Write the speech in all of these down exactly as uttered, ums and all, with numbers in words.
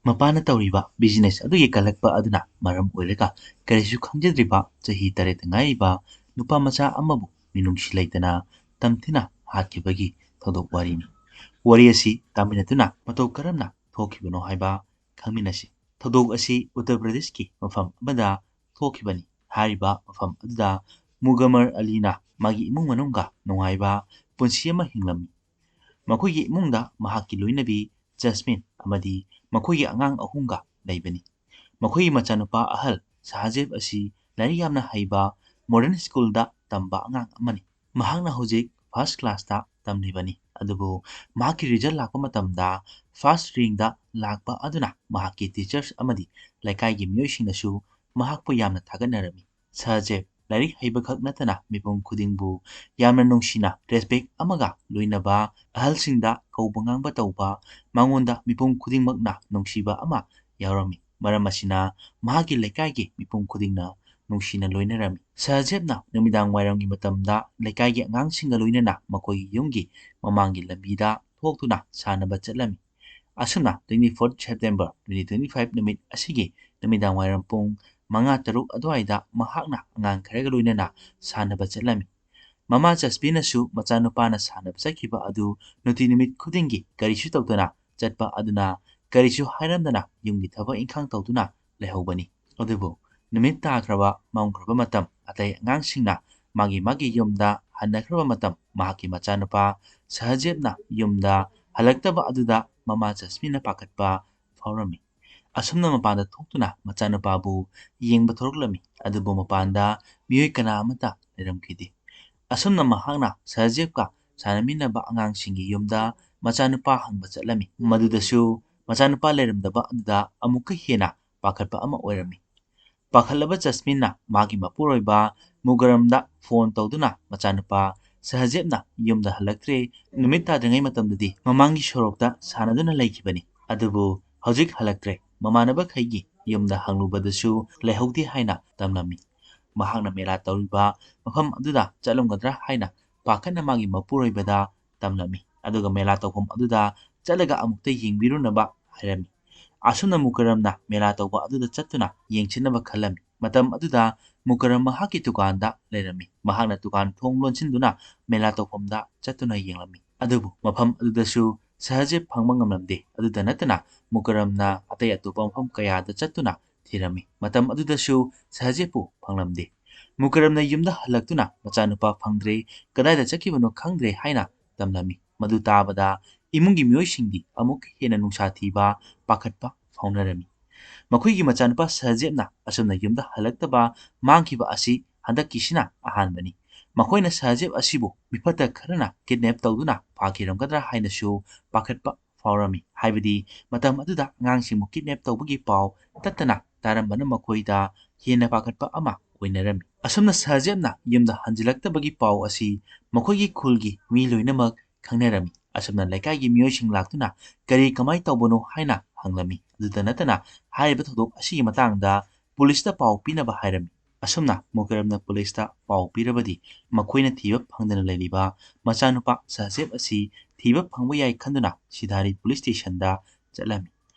ꯃꯄꯥꯅ ꯇꯧꯔꯤꯕ ꯕꯤꯖꯤꯅꯦꯁ ꯑꯗꯨꯒꯤ ꯀꯜꯂꯛꯄ ꯑꯗꯨꯅ ꯃꯔꯝ ꯑꯣꯏꯔꯒ ꯀꯔꯤꯁꯨ ꯈꯪꯖꯗ꯭ꯔꯤꯕ ꯆꯍꯤ ꯇꯔꯦꯠꯇ ꯉꯥꯏꯔꯤꯕ ꯅꯨꯄꯥ ꯃꯆꯥ ꯑꯃꯕꯨ ꯃꯤꯅꯨꯡꯁꯤ ꯂꯩꯇꯅ ꯇꯝꯊꯤꯅ ꯍꯥꯠꯈꯤꯕꯒꯤ ꯊꯧꯗꯣꯛ ꯋꯥꯔꯤꯅꯤ꯫ ꯋꯥꯔꯤ ꯑꯁꯤ ꯇꯥꯃꯤꯟꯅꯗꯨꯅ ꯃꯇꯧ ꯀꯔꯝꯅ ꯊꯣꯛꯈꯤꯕꯅꯣ ꯍꯥꯏꯕ ꯈꯪꯃꯤꯟꯅꯁꯤ꯫ ꯊꯧꯗꯣꯛ ꯑꯁꯤ ꯎꯠꯇꯔ ꯄ꯭ꯔꯗꯦꯁꯀꯤ ꯃꯐꯝ ꯑꯃꯗ ꯊꯣꯛꯈꯤꯕꯅꯤ꯫ ꯍꯥꯏꯔꯤꯕ ꯃꯐꯝ ꯑꯗꯨꯗ ꯃꯨꯒꯃꯔ ꯑꯂꯤꯅ ꯃꯥꯒꯤ ꯏꯃꯨꯡ ꯃꯅꯨꯡꯒ ꯅꯨꯡꯉꯥꯏꯕ ꯄꯨꯟꯁꯤ ꯑꯃ ꯍꯤꯡꯂꯝꯃꯤ꯫ ꯃꯈꯣꯏꯒꯤ ꯏꯃꯨꯡꯗ ꯃꯍꯥꯛꯀꯤ ꯂꯣꯏꯅꯕꯤ ꯖꯁꯃꯤꯟ ꯑꯃꯗꯤ ꯃꯈꯣꯏꯒꯤ ꯑꯉꯥꯡ ꯑꯍꯨꯝꯒ ꯂꯩꯕꯅꯤ꯫ ꯃꯈꯣꯏꯒꯤ ꯃꯆꯥꯅꯨꯄꯥ ꯑꯍꯜ ꯁꯍꯥꯖꯦꯕ ꯑꯁꯤ ꯂꯥꯏꯔꯤꯛ ꯌꯥꯝꯅ ꯍꯩꯕ ꯃꯣꯗꯔꯟ ꯁ꯭ꯀꯨꯜꯗ ꯇꯝꯕ ꯑꯉꯥꯡ ꯑꯃꯅꯤ꯫ ꯃꯍꯥꯛꯅ ꯍꯧꯖꯤꯛ ꯐꯥꯔꯁ ꯀ꯭ꯂꯥꯁꯇ ꯇꯝꯂꯤꯕꯅꯤ꯫ ꯑꯗꯨꯕꯨ ꯃꯍꯥꯛꯀꯤ ꯔꯤꯖꯜ ꯂꯥꯛꯄ ꯃꯇꯝꯗ ꯐꯥꯔꯁ ꯔꯦꯡꯗ ꯂꯥꯛꯄ ꯑꯗꯨꯅ ꯃꯍꯥꯛꯀꯤ ꯇꯤꯆꯔꯁ ꯑꯃꯗꯤ ꯂꯩꯀꯥꯏꯒꯤ ꯃꯤꯑꯣꯏꯁꯤꯡꯅꯁꯨ ꯃꯍꯥꯛꯄꯨ ꯌꯥꯝꯅ ꯊꯥꯒꯠꯅꯔꯝꯃꯤ꯫ ꯁꯍꯖꯦꯕ ꯂꯥꯏꯔꯤꯛ ꯍꯩꯕꯈꯛ ꯅꯠꯇꯅ ꯃꯤꯄꯨꯝ ꯈꯨꯗꯤꯡꯕꯨ ꯌꯥꯝꯅ ꯅꯨꯡꯁꯤꯅ ꯔꯦꯁꯄꯦꯛ ꯑꯃꯒ ꯂꯣꯏꯅꯕ, ꯑꯍꯜꯁꯤꯡꯗ ꯀꯧꯕ ꯉꯥꯡꯕ ꯇꯧꯕ, ꯃꯉꯣꯟꯗ ꯃꯤꯄꯨꯝ ꯈꯨꯗꯤꯡꯃꯛꯅ ꯅꯨꯡꯁꯤꯕ ꯑꯃ ꯌꯥꯎꯔꯝꯃꯤ꯫ ꯃꯔꯝ ꯑꯁꯤꯅ ꯃꯍꯥꯛꯀꯤ ꯂꯩꯀꯥꯏꯒꯤ ꯃꯤꯄꯨꯝ ꯈꯨꯗꯤꯡꯅ ꯅꯨꯡꯁꯤꯅ ꯂꯣꯏꯅꯔꯝꯃꯤ꯫ ꯁꯍꯖꯦꯕꯅ ꯅꯨꯃꯤꯗꯥꯡ ꯋꯥꯏꯔꯝꯒꯤ ꯃꯇꯝꯗ ꯂꯩꯀꯥꯏꯒꯤ ꯑꯉꯥꯡꯁꯤꯡꯒ ꯂꯣꯏꯅꯅ ꯃꯈꯣꯏꯒꯤ ꯌꯨꯝꯒꯤ ꯃꯃꯥꯡꯒꯤ ꯂꯝꯕꯤꯗ ꯊꯣꯛꯇꯨꯅ ꯁꯥꯟꯅꯕ ꯆꯠꯂꯝꯃꯤ꯫ ꯑꯁꯨꯝꯅ twenty fourth September twenty twenty five ꯅꯨꯃꯤꯠ ꯑꯁꯤꯒꯤ ꯅꯨꯃꯤꯗꯥꯡ ꯋꯥꯏꯔꯝ ꯄꯨꯡ ꯃꯉꯥ ꯇꯔꯨꯛ ꯑꯗꯨꯋꯥꯏꯗ ꯃꯍꯥꯛꯅ ꯑꯉꯥꯡ ꯈꯔꯒ ꯂꯣꯏꯅꯅ ꯁꯥꯟꯅꯕ ꯆꯠꯂꯝꯃꯤ꯫ ꯃꯃꯥ ꯖꯁꯕꯤꯅꯁꯨ ꯃꯆꯥꯅꯨꯄꯥꯅ ꯁꯥꯟꯅꯕ ꯆꯠꯈꯤꯕ ꯑꯗꯨ ꯅꯨꯡꯇꯤ ꯅꯨꯃꯤꯠ ꯈꯨꯗꯤꯡꯒꯤ ꯀꯔꯤꯁꯨ ꯇꯧꯗꯅ ꯆꯠꯄ ꯑꯗꯨꯅ ꯀꯔꯤꯁꯨ ꯍꯥꯏꯔꯝꯗꯅ ꯌꯨꯝꯒꯤ ꯊꯕꯛ ꯏꯪꯈꯥꯡ ꯇꯧꯗꯨꯅ ꯂꯩꯍꯧꯕꯅꯤ꯫ ꯑꯗꯨꯕꯨ ꯅꯨꯃꯤꯠ ꯇꯥꯈ꯭ꯔꯕ, ꯃꯝꯈ꯭ꯔꯕ ꯃꯇꯝ, ꯑꯇꯩ ꯑꯉꯥꯡꯁꯤꯡꯅ ꯃꯥꯒꯤ ꯃꯥꯒꯤ ꯌꯨꯝꯗ ꯍꯟꯅꯈ꯭ꯔꯕ ꯃꯇꯝ, ꯃꯍꯥꯛꯀꯤ ꯃꯆꯥꯅꯨꯄꯥ ꯁꯍꯖꯦꯕꯅ ꯌꯨꯝꯗ ꯍꯜꯂꯛꯇꯕ ꯑꯗꯨꯗ ꯃꯃꯥ ꯖꯁꯃꯤꯟꯅ ꯄꯥꯈꯠꯄ ꯐꯥꯎꯔꯝꯃꯤ꯫ ꯑꯁꯨꯝꯅ ꯃꯄꯥꯟꯗ ꯊꯣꯛꯇꯨꯅ ꯃꯆꯥꯅꯨꯄꯥꯕꯨ ꯌꯦꯡꯕ ꯊꯣꯔꯛꯂꯝꯃꯤ꯫ ꯑꯗꯨꯕꯨ ꯃꯄꯥꯟꯗ ꯃꯤꯑꯣꯏ ꯀꯅꯥ ꯑꯃꯠꯇ ꯂꯩꯔꯝꯈꯤꯗꯦ꯫ ꯑꯁꯨꯝꯅ ꯃꯍꯥꯛꯅ ꯁꯍꯖꯦꯕꯀ ꯁꯥꯟꯅꯃꯤꯟꯅꯕ ꯑꯉꯥꯡꯁꯤꯡꯒꯤ ꯌꯨꯝꯗ ꯃꯆꯥꯅꯨꯄꯥ ꯍꯪꯕ ꯆꯠꯂꯝꯃꯤ꯫ ꯃꯗꯨꯗꯁꯨ ꯃꯆꯥꯅꯨꯄꯥ ꯂꯩꯔꯝꯗꯕ ꯑꯗꯨꯗ ꯑꯃꯨꯛꯀ ꯍꯦꯟꯅ ꯄꯥꯈꯠꯄ ꯑꯃ ꯑꯣꯏꯔꯝꯃꯤ꯫ ꯄꯥꯈꯠꯂꯕ ꯖꯁꯃꯤꯟꯅ ꯃꯥꯒꯤ ꯃꯄꯨꯔꯣꯏꯕ ꯃꯨꯒꯔꯝꯗ ꯐꯣꯟ ꯇꯧꯗꯨꯅ ꯃꯆꯥꯅꯨꯄꯥ ꯁꯍꯖꯦꯕꯅ ꯌꯨꯝꯗ ꯍꯜꯂꯛꯇ꯭ꯔꯦ, ꯅꯨꯃꯤꯠ ꯇꯥꯗ꯭ꯔꯤꯉꯩ ꯃꯇꯝꯗꯗꯤ ꯃꯃꯥꯡꯒꯤ ꯁꯣꯔꯣꯛꯇ ꯁꯥꯟꯅꯗꯨꯅ ꯂꯩꯈꯤꯕꯅꯤ, ꯑꯗꯨꯕꯨ ꯍꯧꯖꯤꯛ ꯍꯜꯂꯛꯇ꯭ꯔꯦ, ꯃꯃꯥꯟꯅꯕꯈꯩꯒꯤ ꯌꯨꯝꯗ ꯍꯪꯂꯨꯕꯗꯁꯨ ꯂꯩꯍꯧꯗꯦ ꯍꯥꯏꯅ ꯇꯝꯂꯝꯃꯤ꯫ ꯃꯍꯥꯛꯅ ꯃꯦꯂꯥ ꯇꯧꯔꯤꯕ ꯃꯐꯝ ꯑꯗꯨꯗ ꯆꯠꯂꯝꯒꯗ꯭ꯔꯥ ꯍꯥꯏꯅ ꯄꯥꯈꯠꯅ ꯃꯥꯒꯤ ꯃꯄꯨꯔꯣꯏꯕꯗ ꯇꯝꯂꯝꯃꯤ꯫ ꯑꯗꯨꯒ ꯃꯦꯂꯥ ꯇꯧꯐꯝ ꯑꯗꯨꯗ ꯆꯠꯂꯒ ꯑꯃꯨꯛꯇ ꯌꯦꯡꯕꯤꯔꯨꯅꯕ ꯍꯥꯏꯔꯝꯃꯤ꯫ ꯑꯁꯨꯝꯅ ꯃꯨꯀꯔꯝꯅ ꯃꯦꯂꯥ ꯇꯧꯕ ꯑꯗꯨꯗ ꯆꯠꯇꯨꯅ ꯌꯦꯡꯁꯤꯟꯅꯕ ꯈꯜꯂꯝꯃꯤ꯫ ꯃꯇꯝ ꯑꯗꯨꯗ ꯃꯨꯀꯔꯝ ꯃꯍꯥꯛꯀꯤ ꯗꯨꯀꯥꯟꯗ ꯂꯩꯔꯝꯃꯤ꯫ ꯃꯍꯥꯛꯅ ꯗꯨꯀꯥꯟ ꯊꯣꯡ ꯂꯣꯟꯁꯤꯟꯗꯨꯅ ꯃꯦꯂꯥ ꯇꯧꯐꯝꯗ ꯆꯠꯇꯨꯅ ꯌꯦꯡꯂꯝꯃꯤ꯫ ꯑꯗꯨꯕꯨ ꯃꯐꯝ ꯑꯗꯨꯗꯁꯨ ꯁꯍꯖꯦꯕ ꯐꯪꯕ ꯉꯝꯂꯝꯗꯦ꯫ ꯑꯗꯨꯗ ꯅꯠꯇꯅ ꯃꯨꯀꯔꯝꯅ ꯑꯇꯩ ꯑꯇꯣꯞꯄ ꯃꯐꯝ ꯀꯌꯥꯗ ꯆꯠꯇꯨꯅ ꯊꯤꯔꯝꯃꯤ꯫ ꯃꯇꯝ ꯑꯗꯨꯗꯁꯨ ꯁꯍꯖꯦꯕꯄꯨ ꯐꯪꯂꯝꯗꯦ꯫ ꯃꯨꯀꯔꯝꯅ ꯌꯨꯝꯗ ꯍꯜꯂꯛꯇꯨꯅ ꯃꯆꯥꯅꯨꯄꯥ ꯐꯪꯗ꯭ꯔꯦ, ꯀꯗꯥꯏꯗ ꯆꯠꯈꯤꯕꯅꯣ ꯈꯪꯗ꯭ꯔꯦ ꯍꯥꯏꯅ ꯇꯝꯂꯝꯃꯤ꯫ ꯃꯗꯨ ꯇꯥꯕꯗ ꯏꯃꯨꯡꯒꯤ ꯃꯤꯑꯣꯏꯁꯤꯡꯗꯤ ꯑꯃꯨꯛ ꯍꯦꯟꯅ ꯅꯨꯡꯁꯥ ꯊꯤꯕ, ꯄꯥꯈꯠꯄ ꯐꯥꯎꯅꯔꯝꯃꯤ꯫ ꯃꯈꯣꯏꯒꯤ ꯃꯆꯥꯅꯨꯄꯥ ꯁꯍꯖꯦꯕꯅ ꯑꯁꯨꯝꯅ ꯌꯨꯝꯗ ꯍꯜꯂꯛꯇꯕ, ꯃꯥꯡꯈꯤꯕ ꯑꯁꯤ ꯍꯟꯗꯛꯀꯤꯁꯤꯅ ꯑꯍꯥꯟꯕꯅꯤ꯫ ꯃꯈꯣꯏꯅ ꯁꯍꯖꯦꯕ ꯑꯁꯤꯕꯨ ꯃꯤꯐꯠꯇ ꯈꯔꯅ ꯀꯤꯗꯅꯦꯞ ꯇꯧꯗꯨꯅ ꯐꯥꯈꯤꯔꯝꯒꯗ꯭ꯔꯥ ꯍꯥꯏꯅꯁꯨ ꯄꯥꯈꯠꯄ ꯐꯥꯎꯔꯝꯃꯤ꯫ ꯍꯥꯏꯕꯗꯤ ꯃꯇꯝ ꯑꯗꯨꯗ ꯑꯉꯥꯡꯁꯤꯡꯕꯨ ꯀꯤꯗꯅꯦꯞ ꯇꯧꯕꯒꯤ ꯄꯥꯎ ꯇꯠꯇꯅ ꯇꯥꯔꯝꯕꯅ ꯃꯈꯣꯏꯗ ꯍꯦꯟꯅ ꯄꯥꯈꯠꯄ ꯑꯃ ꯑꯣꯏꯅꯔꯝꯃꯤ꯫ ꯑꯁꯨꯝꯅ ꯁꯍꯖꯦꯕꯅ ꯌꯨꯝꯗ ꯍꯟꯖꯤꯜꯂꯛꯇꯕꯒꯤ ꯄꯥꯎ ꯑꯁꯤ ꯃꯈꯣꯏꯒꯤ ꯈꯨꯜꯒꯤ ꯃꯤ ꯂꯣꯏꯅꯃꯛ ꯈꯪꯅꯔꯝꯃꯤ꯫ ꯑꯁꯨꯝꯅ ꯂꯩꯀꯥꯏꯒꯤ ꯃꯤꯑꯣꯏꯁꯤꯡ ꯂꯥꯛꯇꯨꯅ ꯀꯔꯤ ꯀꯃꯥꯏ ꯇꯧꯕꯅꯣ ꯍꯥꯏꯅ ꯍꯪꯂꯝꯃꯤ꯫ ꯑꯗꯨꯇ ꯅꯠꯇꯅ ꯍꯥꯏꯔꯤꯕ ꯊꯧꯗꯣꯛ ꯑꯁꯤꯒꯤ ꯃꯇꯥꯡꯗ ꯄꯨꯂꯤꯁꯇ ꯄꯥꯎ ꯄꯤꯅꯕ ꯍꯥꯏꯔꯝꯃꯤ꯫ ꯑꯁꯨꯝꯅ ꯃꯨꯀꯔꯝꯅ ꯄꯨꯂꯤꯁꯇ ꯄꯥꯎ ꯄꯤꯔꯕꯗꯤ ꯃꯈꯣꯏꯅ ꯊꯤꯕ ꯐꯪꯗꯅ ꯂꯩꯔꯤꯕ ꯃꯆꯥꯅꯨꯄꯥ ꯁꯍꯖꯦꯕ ꯑꯁꯤ ꯊꯤꯕ ꯐꯪꯕ ꯌꯥꯏ ꯈꯟꯗꯨꯅ ꯁꯤꯗꯥꯔꯤ ꯄꯨꯂꯤꯁ ꯁ꯭ꯇꯦꯁꯟꯗ ꯆꯠꯂꯝꯃꯤ꯫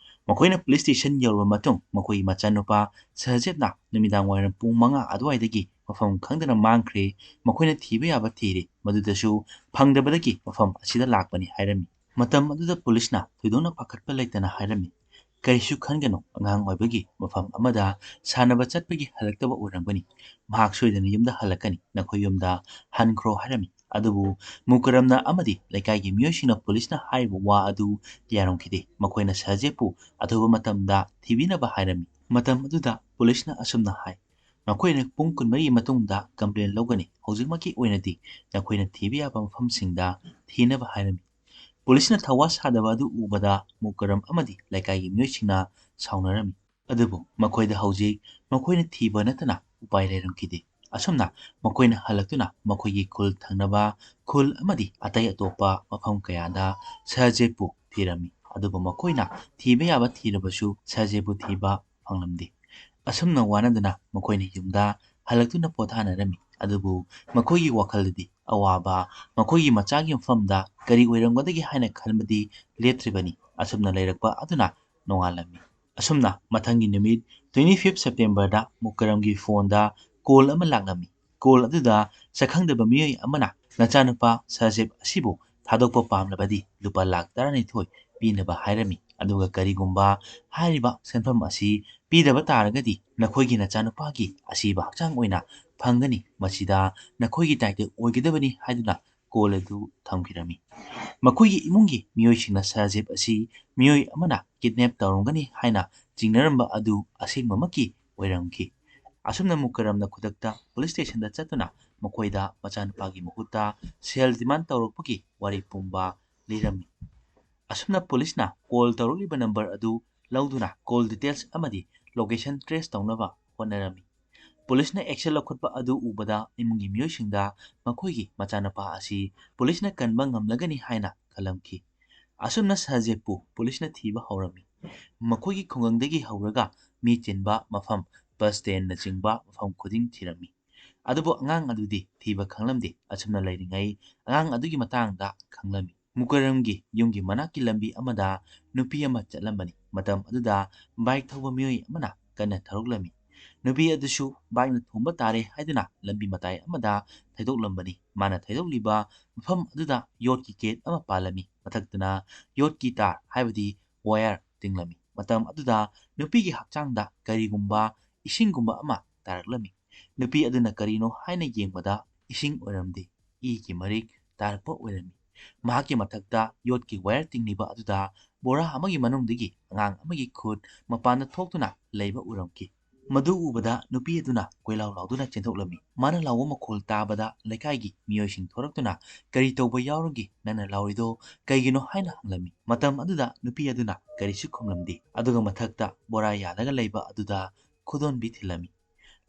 ꯃꯈꯣꯏꯅ ꯄꯨꯂꯤꯁ ꯁ꯭ꯇꯦꯁꯟ ꯌꯧꯔꯕ ꯃꯇꯨꯡ ꯃꯈꯣꯏꯒꯤ ꯃꯆꯥꯅꯨꯄꯥ ꯁꯍꯖꯦꯕꯅ ꯅꯨꯃꯤꯗꯥꯡ ꯋꯥꯏꯔꯝ ꯄꯨꯡ ꯃꯉꯥ ꯑꯗꯨꯋꯥꯏꯗꯒꯤ ꯃꯐꯝ ꯈꯪꯗꯅ ꯃꯥꯡꯈ꯭ꯔꯦ, ꯃꯈꯣꯏꯅ ꯊꯤꯕ ꯌꯥꯕ ꯊꯤꯔꯦ, ꯃꯗꯨꯗꯁꯨ ꯐꯪꯗꯕꯗꯒꯤ ꯃꯐꯝ ꯑꯁꯤꯗ ꯂꯥꯛꯄꯅꯤ ꯍꯥꯏꯔꯝꯃꯤ꯫ ꯃꯇꯝ ꯑꯗꯨꯗ ꯄꯨꯂꯤꯁꯅ ꯊꯣꯏꯗꯣꯛꯅ ꯄꯥꯈꯠꯄ ꯂꯩꯇꯅ ꯍꯥꯏꯔꯝꯃꯤ, "ꯀꯔꯤꯁꯨ ꯈꯟꯒꯅꯨ, ꯑꯉꯥꯡ ꯑꯣꯏꯕꯒꯤ ꯃꯐꯝ ꯑꯃꯗ ꯁꯥꯟꯅꯕ ꯆꯠꯄꯒꯤ ꯍꯜꯂꯛꯇꯕ ꯑꯣꯏꯔꯝꯒꯅꯤ꯫ ꯃꯍꯥꯛ ꯁꯣꯏꯗꯅ ꯌꯨꯝꯗ ꯍꯜꯂꯛꯀꯅꯤ, ꯅꯈꯣꯏ ꯌꯨꯝꯗ ꯍꯟꯈ꯭ꯔꯣ" ꯍꯥꯏꯔꯝꯃꯤ꯫ ꯑꯗꯨꯕꯨ ꯃꯨꯀꯔꯝꯅ ꯑꯃꯗꯤ ꯂꯩꯀꯥꯏꯒꯤ ꯃꯤꯑꯣꯏꯁꯤꯡꯅ ꯄꯨꯂꯤꯁꯅ ꯍꯥꯏꯔꯤꯕ ꯋꯥ ꯑꯗꯨ ꯌꯥꯔꯝꯈꯤꯗꯦ꯫ ꯃꯈꯣꯏꯅ ꯁꯍꯖꯦꯕꯄꯨ ꯑꯊꯨꯕ ꯃꯇꯝꯗ ꯊꯤꯕꯤꯅꯕ ꯍꯥꯏꯔꯝꯃꯤ꯫ ꯃꯇꯝ ꯑꯗꯨꯗ ꯄꯨꯂꯤꯁꯅ ꯑꯁꯨꯝꯅ ꯍꯥꯏ, "ꯅꯈꯣꯏꯅ ꯄꯨꯡ ꯀꯨꯟꯃꯔꯤꯒꯤ ꯃꯇꯨꯡꯗ ꯀꯝꯄ꯭ꯂꯦꯟ ꯂꯧꯒꯅꯤ꯫ ꯍꯧꯖꯤꯛꯃꯛꯀꯤ ꯑꯣꯏꯅꯗꯤ ꯅꯈꯣꯏꯅ ꯊꯤꯕ ꯌꯥꯕ ꯃꯐꯝꯁꯤꯡꯗ ꯊꯤꯅꯕ" ꯍꯥꯏꯔꯝꯃꯤ꯫ ꯄꯨꯂꯤꯁꯅ ꯊꯧꯋꯥ ꯁꯥꯗꯕ ꯑꯗꯨ ꯎꯕꯗ ꯃꯨꯀꯔꯝ ꯑꯃꯗꯤ ꯂꯩꯀꯥꯏꯒꯤ ꯃꯤꯑꯣꯏꯁꯤꯡꯅ ꯁꯥꯎꯅꯔꯝꯃꯤ꯫ ꯑꯗꯨꯕꯨ ꯃꯈꯣꯏꯗ ꯍꯧꯖꯤꯛ ꯃꯈꯣꯏꯅ ꯊꯤꯕ ꯅꯠꯇꯅ ꯎꯄꯥꯏ ꯂꯩꯔꯝꯈꯤꯗꯦ꯫ ꯑꯁꯨꯝꯅ ꯃꯈꯣꯏꯅ ꯍꯜꯂꯛꯇꯨꯅ ꯃꯈꯣꯏꯒꯤ ꯈꯨꯜ ꯊꯪꯅꯕ ꯈꯨꯜ ꯑꯃꯗꯤ ꯑꯇꯩ ꯑꯇꯣꯞꯄ ꯃꯐꯝ ꯀꯌꯥꯗ ꯁꯍꯖꯦꯕꯄꯨ ꯊꯤꯔꯝꯃꯤ꯫ ꯑꯗꯨꯕꯨ ꯃꯈꯣꯏꯅ ꯊꯤꯕ ꯌꯥꯕ ꯊꯤꯔꯕꯁꯨ ꯁꯍꯖꯦꯕꯄꯨ ꯊꯤꯕ ꯐꯪꯂꯝꯗꯦ꯫ ꯑꯁꯨꯝꯅ ꯋꯥꯅꯗꯨꯅ ꯃꯈꯣꯏꯅ ꯌꯨꯝꯗ ꯍꯜꯂꯛꯇꯨꯅ ꯄꯣꯊꯥꯅꯔꯝꯃꯤ꯫ ꯑꯗꯨꯕꯨ ꯃꯈꯣꯏꯒꯤ ꯋꯥꯈꯜꯗꯗꯤ ꯑꯋꯥꯕ, ꯃꯈꯣꯏꯒꯤ ꯃꯆꯥꯒꯤ ꯃꯐꯝꯗ ꯀꯔꯤ ꯑꯣꯏꯔꯝꯒꯗꯒꯦ ꯍꯥꯏꯅ ꯈꯟꯕꯗꯤ ꯂꯦꯞꯇ꯭ꯔꯤꯕꯅꯤ꯫ ꯑꯁꯨꯝꯅ ꯂꯩꯔꯛꯄ ꯑꯗꯨꯅ ꯅꯣꯡꯉꯥꯜꯂꯝꯃꯤ꯫ ꯑꯁꯨꯝꯅ ꯃꯊꯪꯒꯤ ꯅꯨꯃꯤꯠ twenty fifth Septemberꯗ ꯃꯨꯀꯔꯝꯒꯤ ꯐꯣꯟꯗ ꯀꯣꯜ ꯑꯃ ꯂꯥꯛꯂꯝꯃꯤ꯫ ꯀꯣꯜ ꯑꯗꯨꯗ ꯁꯛꯈꯪꯗꯕ ꯃꯤꯑꯣꯏ ꯑꯃꯅ ꯅꯆꯥꯅꯨꯄꯥ ꯁꯍꯖꯦꯕ ꯑꯁꯤꯕꯨ ꯊꯥꯗꯣꯛꯄ ꯄꯥꯝꯂꯕꯗꯤ ꯂꯨꯄꯥ ꯂꯥꯈ ꯇꯔꯥꯅꯤꯊꯣꯏ ꯄꯤꯅꯕ ꯍꯥꯏꯔꯝꯃꯤ꯫ ꯑꯗꯨꯒ ꯀꯔꯤꯒꯨꯝꯕ ꯍꯥꯏꯔꯤꯕ ꯁꯦꯟꯐꯝ ꯑꯁꯤ ꯄꯤꯗꯕ ꯇꯥꯔꯒꯗꯤ ꯅꯈꯣꯏꯒꯤ ꯅꯆꯥꯅꯨꯄꯥꯒꯤ ꯑꯁꯤꯕ ꯍꯛꯆꯥꯡ ꯑꯣꯏꯅ ꯐꯪꯒꯅꯤ, ꯃꯁꯤꯗ ꯅꯈꯣꯏꯒꯤ ꯗꯥꯏꯇ ꯑꯣꯏꯒꯗꯕꯅꯤ ꯍꯥꯏꯗꯨꯅ ꯀꯣꯜ ꯑꯗꯨ ꯊꯝꯈꯤꯔꯝꯃꯤ꯫ ꯃꯈꯣꯏꯒꯤ ꯏꯃꯨꯡꯒꯤ ꯃꯤꯑꯣꯏꯁꯤꯡꯅ ꯁꯍꯖꯦꯕ ꯑꯁꯤ ꯃꯤꯑꯣꯏ ꯑꯃꯅ ꯀꯤꯗꯅꯦꯞ ꯇꯧꯔꯝꯒꯅꯤ ꯍꯥꯏꯅ ꯆꯤꯡꯅꯔꯝꯕ ꯑꯗꯨ ꯑꯁꯦꯡꯕꯃꯛꯀꯤ ꯑꯣꯏꯔꯝꯈꯤ꯫ ꯑꯁꯨꯝꯅ ꯃꯨꯀꯔꯝꯅ ꯈꯨꯗꯛꯇ ꯄꯨꯂꯤꯁ ꯁ꯭ꯇꯦꯁꯟꯗ ꯆꯠꯇꯨꯅ ꯃꯈꯣꯏꯗ ꯃꯆꯥꯅꯨꯄꯥꯒꯤ ꯃꯍꯨꯠꯇ ꯁꯦꯜ ꯗꯤꯃꯥꯟ ꯇꯧꯔꯛꯄꯒꯤ ꯋꯥꯔꯤ ꯄꯨꯝꯕ ꯂꯤꯔꯝꯃꯤ꯫ ꯑꯁꯨꯝꯅ ꯄꯨꯂꯤꯁꯅ ꯀꯣꯜ ꯇꯧꯔꯛꯂꯤꯕ ꯅꯝꯕꯔ ꯑꯗꯨ ꯂꯧꯗꯨꯅ ꯀꯣꯜ ꯗꯤꯇꯦꯜꯁ ꯑꯃꯗꯤ ꯂꯣꯀꯦꯁꯟ ꯇ꯭ꯔꯦꯁ ꯇꯧꯅꯕ ꯍꯣꯠꯅꯔꯝꯃꯤ꯫ ꯄꯨꯂꯤꯁꯅ ꯑꯦꯛꯁꯟ ꯂꯧꯈꯠꯄ ꯑꯗꯨ ꯎꯕꯗ ꯏꯃꯨꯡꯒꯤ ꯃꯤꯑꯣꯏꯁꯤꯡꯗ ꯃꯈꯣꯏꯒꯤ ꯃꯆꯥꯅꯨꯄꯥ ꯑꯁꯤ ꯄꯨꯂꯤꯁꯅ ꯀꯟꯕ ꯉꯝꯂꯒꯅꯤ ꯍꯥꯏꯅ ꯈꯜꯂꯝꯈꯤ꯫ ꯑꯁꯨꯝꯅ ꯁꯍꯖꯦꯕꯄꯨ ꯄꯨꯂꯤꯁꯅ ꯊꯤꯕ ꯍꯧꯔꯝꯃꯤ꯫ ꯃꯈꯣꯏꯒꯤ ꯈꯨꯡꯒꯪꯗꯒꯤ ꯍꯧꯔꯒ ꯃꯤ ꯆꯤꯟꯕ ꯃꯐꯝ, ꯕꯁ ꯁ꯭ꯇꯦꯟꯅꯆꯤꯡꯕ ꯃꯐꯝ ꯈꯨꯗꯤꯡ ꯊꯤꯔꯝꯃꯤ꯫ ꯑꯗꯨꯕꯨ ꯑꯉꯥꯡ ꯑꯗꯨꯗꯤ ꯊꯤꯕ ꯈꯪꯂꯝꯗꯦ꯫ ꯑꯁꯨꯝꯅ ꯂꯩꯔꯤꯉꯩ ꯑꯉꯥꯡ ꯑꯗꯨꯒꯤ ꯃꯇꯥꯡꯗ ꯈꯪꯂꯝꯃꯤ꯫ ꯃꯨꯀꯔꯝꯒꯤ ꯌꯨꯝꯒꯤ ꯃꯅꯥꯛꯀꯤ ꯂꯝꯕꯤ ꯑꯃꯗ ꯅꯨꯄꯤ ꯑꯃ ꯆꯠꯂꯝꯕꯅꯤ꯫ ꯃꯇꯝ ꯑꯗꯨꯗ ꯕꯥꯏꯛ ꯊꯧꯕ ꯃꯤꯑꯣꯏ ꯑꯃꯅ ꯀꯟꯅ ꯊꯧꯔꯛꯂꯝꯃꯤ꯫ ꯅꯨꯄꯤ ꯑꯗꯨꯁꯨ ꯕꯥꯏꯛꯅ ꯊꯣꯝꯕ ꯇꯥꯔꯦ ꯍꯥꯏꯗꯨꯅ ꯂꯝꯕꯤ ꯃꯇꯥꯏ ꯑꯃꯗ ꯊꯩꯗꯣꯛꯂꯝꯕꯅꯤ꯫ ꯃꯥꯅ ꯊꯩꯗꯣꯛꯂꯤꯕ ꯃꯐꯝ ꯑꯗꯨꯗ ꯌꯣꯠꯀꯤ ꯒꯦꯠ ꯑꯃ ꯄꯥꯜꯂꯝꯃꯤ꯫ ꯃꯊꯛꯇꯅ ꯌꯣꯠꯀꯤ ꯇꯥꯔ ꯍꯥꯏꯕꯗꯤ ꯋꯥꯌꯔ ꯇꯤꯡꯂꯝꯃꯤ꯫ ꯃꯇꯝ ꯑꯗꯨꯗ ꯅꯨꯄꯤꯒꯤ ꯍꯛꯆꯥꯡꯗ ꯀꯔꯤꯒꯨꯝꯕ ꯏꯁꯤꯡꯒꯨꯝꯕ ꯑꯃ ꯇꯥꯔꯛꯂꯝꯃꯤ꯫ ꯅꯨꯄꯤ ꯑꯗꯨꯅ ꯀꯔꯤꯅꯣ ꯍꯥꯏꯅ ꯌꯦꯡꯕꯗ ꯏꯁꯤꯡ ꯑꯣꯏꯔꯝꯗꯦ, ꯏꯒꯤ ꯃꯔꯤꯛ ꯇꯥꯔꯛꯄ ꯑꯣꯏꯔꯝꯃꯤ꯫ ꯃꯍꯥꯛꯀꯤ ꯃꯊꯛꯇ ꯌꯣꯠꯀꯤ ꯋꯥꯌꯔ ꯇꯤꯡꯂꯤꯕ ꯑꯗꯨꯗ ꯕꯣꯔꯥ ꯑꯃꯒꯤ ꯃꯅꯨꯡꯗꯒꯤ ꯑꯉꯥꯡ ꯑꯃꯒꯤ ꯈꯨꯠ ꯃꯄꯥꯟꯗ ꯊꯣꯛꯇꯨꯅ ꯂꯩꯕ ꯎꯔꯝꯈꯤ꯫ ꯃꯗꯨ ꯎꯕꯗ ꯅꯨꯄꯤ ꯑꯗꯨꯅ ꯀꯣꯏꯂꯥꯎ ꯂꯥꯎꯗꯨꯅ ꯆꯦꯟꯊꯣꯛꯂꯝꯃꯤ꯫ ꯃꯥꯅ ꯂꯥꯎꯕ ꯃꯈꯣꯜ ꯇꯥꯕꯗ ꯂꯩꯀꯥꯏꯒꯤ ꯃꯤꯑꯣꯏꯁꯤꯡ ꯊꯣꯔꯛꯇꯨꯅ, "ꯀꯔꯤ ꯇꯧꯕ ꯌꯥꯎꯔꯒꯦ? ꯅꯪꯅ ꯂꯥꯎꯔꯤꯗꯣ ꯀꯩꯒꯤꯅꯣ?" ꯍꯥꯏꯅ ꯍꯪꯂꯝꯃꯤ꯫ ꯃꯇꯝ ꯑꯗꯨꯗ ꯅꯨꯄꯤ ꯑꯗꯨꯅ ꯀꯔꯤꯁꯨ ꯈꯨꯝꯂꯝꯗꯦ꯫ ꯑꯗꯨꯒ ꯃꯊꯛꯇ ꯕꯣꯔꯥ ꯌꯥꯜꯂꯒ ꯂꯩꯕ ꯑꯗꯨꯗ ꯈꯨꯗꯣꯟꯕꯤ ꯊꯤꯜꯂꯝꯃꯤ꯫